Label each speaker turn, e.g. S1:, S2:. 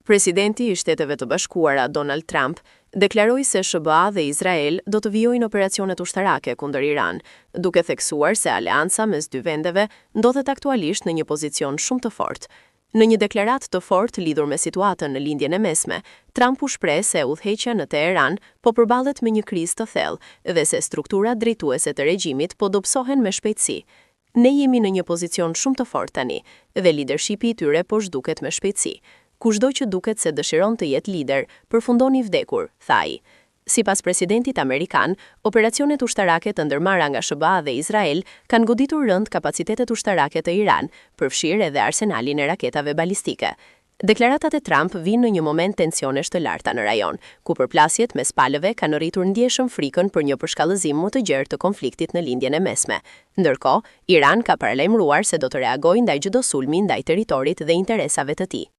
S1: Presidenti i Shteteve të Bashkuara, Donald Trump, deklaroi se SHBA dhe Izrael do të vijojnë operacionet ushtarake kundër Iran, duke theksuar se aleanca mes dy vendeve ndodhet aktualisht në një pozicion shumë të fortë. Në një deklaratë të fortë lidhur me situatën në Lindjen e Mesme, Trump u shpreh se udhëheqja në Teheran po përballet me një krizë të thellë dhe se strukturat drejtuese të regjimit po dobësohen me shpejtësi. Ne jemi në një pozicion shumë të fortë tani dhe lidershipi i tyre po zhduket me shpejtësi. Kushdo që duket se dëshiron të jetë lider, përfundon i vdekur, tha ai. Sipas presidentit amerikan, operacionet ushtarake të ndërmarra nga SHBA dhe Izrael kanë goditur rëndë kapacitetet ushtarake të Iran, përfshirë edhe arsenalin e raketave balistike. Deklaratat e Trump vijnë në një moment tensionesh të larta në rajon, ku përplasjet mes palëve kanë rritur ndjeshëm frikën për një përshkallëzim më të gjerë të konfliktit në Lindjen e Mesme. Ndërkohë, Iran ka paralajmëruar se do të reagojë ndaj çdo sulmi ndaj territorit dhe interesave të tij.